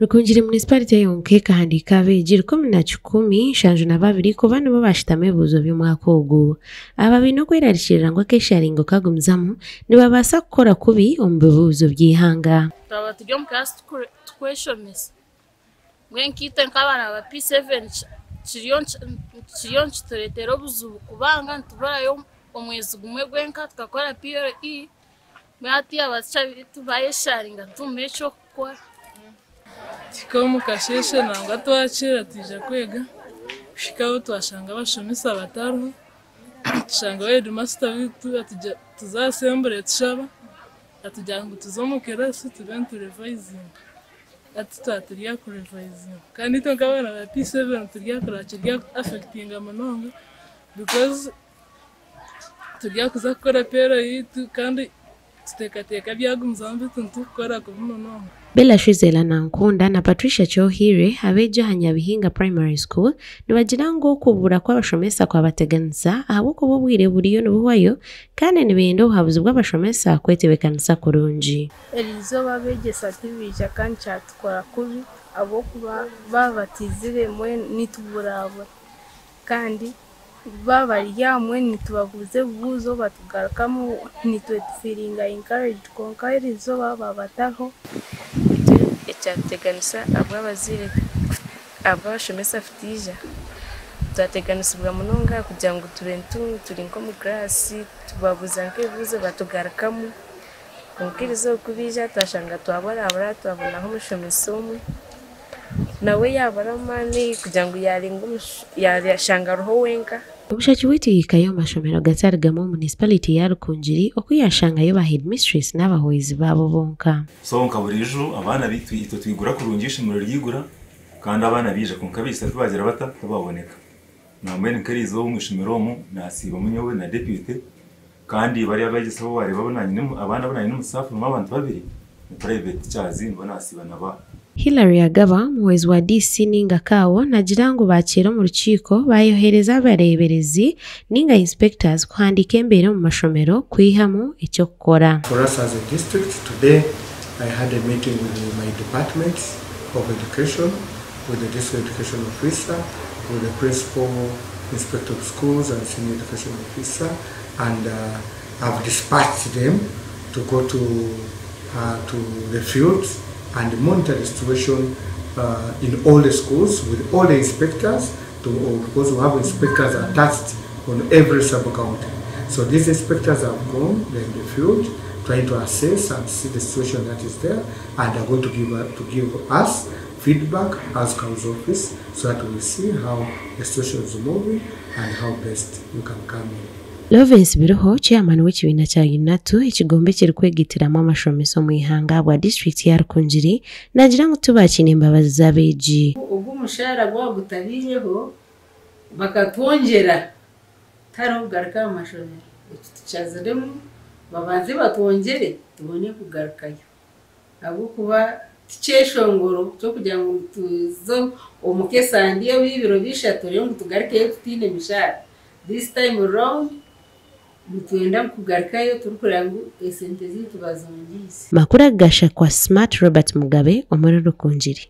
Rukungiri Munisiparite yonka ekahandiika abeegi 1172 kuba nibo baashutama ebibuuzo by'omwaka ogu. Aba baine okwerarikirira ngu akeesharingo kagumizamu nibabaasa kukora kubi omu bibuuzo by'eihanga. Twaba turi omu kiraasi tukweshomesa, mbwenu nkaitwe nk'abaana ba P7 kiriyo kiriyo nikitureetera obuzibu kubanga nituburayo omwezi gumwe gwenka tukakora PLE, mbwenu hatiiya abateacher beitu bayesharinga tibamanya eky'okukora. Tuhika omu kasheeshe nangwa twakyera twija kwega, kuhika aho twashanga abashomesa batariho, tushanga headmaster waitu atugira tuze aha assembly tushaba, atugira ngu tuze omu kirasi tube niturevisinga. Hati twaba turi aha kurevisinga kandi itwe nk'abaana ba P7 turi aha kureba kiri aha kutuaffectinga munonga because turi aha kuza kukora PLE yaitu kandi tuteekateeka byagumizamu bitu nitukukora kubi munonga. Bella Shizela Nankunda na Patricia Kyohire abeegi aha Nyabihinga Primary School nibagira ngu okubura kw'abashomesa kwabateganisa ahabw'okuba obwire buriyo nibuhwayo kandi nibenda obuhabuzi bw'abashomesa kwetebeekanisa kurungi. Eriizooba abeegyesa tibaija kandi kyatukora kubi ahabw'okuba baaba bataizire mbwenu nituburabura kandi baaba bari aha mbwenu nitubabuuza ebibuuzo batugarukamu nitwe tufeelinga encouraged kwonka eriizooba baaba batariho. Ekyatuteganisa ahabw'abazaire ahabw'abashomesa kutaija, twateganisibwa munonga kugira ngu tube turi nk'omu kiraasi tubabuuza nk'ebibuuzo batugarukamu kwonka eriizooba ku baija twashanga twaburabura twabonaho omushomesa omwe nawe yaabura amaani kugira ngu yarenga yashanga ariho wenka. Omushaki waitu yahikayo omu mashomero gatari gamwe omu municipality ya Rukungiri oku yashangayo ba headmistress n'abahwezi baabo bonka. So nka burijo abaana bitu itwe twigura kurungi ishomero ryigura kandi abaana baija, kwonka baija tibagira bata tibaboneka. Nambwenu nk'eriizooba omu ishomero omu nasiibamu nyowe na deputy, kandi bariya abeegyesa abu wareeba abu nanyine abaana abu nanyine omu staff room abantu babiri ni private teachers, nibo nasiiba nabo. Hillary Agaba, omuhwezi wa DC ninga CAO, nagira ngu bakiire omu rukiiko bayohereza abareeberezi ninga inspectors kuhandiika embeera omu mashomero kwihamu eky'okukora. For us as a district, today I had a meeting with my departments of education, with the district education officer, with the principal inspector of schools and senior education officer, and I've dispatched them to go to the fields and monitor the situation in all the schools with all the inspectors, because we have inspectors attached on every sub-county. So these inspectors have gone, they're in the field, trying to assess and see the situation that is there, and are going to give us feedback as council office so that we see how the situation is moving and how best we can come in. Lawrence Biruho, chairman w'ekibiina kya UNATU, ekigombe ekirikwegitiramu amashomeso omu ihanga bwa disitulikiti ya Rukungiri, nagira ngu tubakiine embabazi z'abeegi. Ogu omushahara gwabo gutabiireho bakatwongyera tihariho kugaruka aha mashomero. Eki tukyaziremu babanze batwongyere tubone kugarukayo, ahabw'okuba tikyeshongoro ky'okugira ngu tuze omu kesandi y'ebiro 3 rero ngu tugarukeyo tutiine mishahara. This time round nitwenda kugarukayo turikureba ngu esente zaitu bazongiise. Makuru aga gashakwa Smart Robert Mugabe omuri Rukungiri.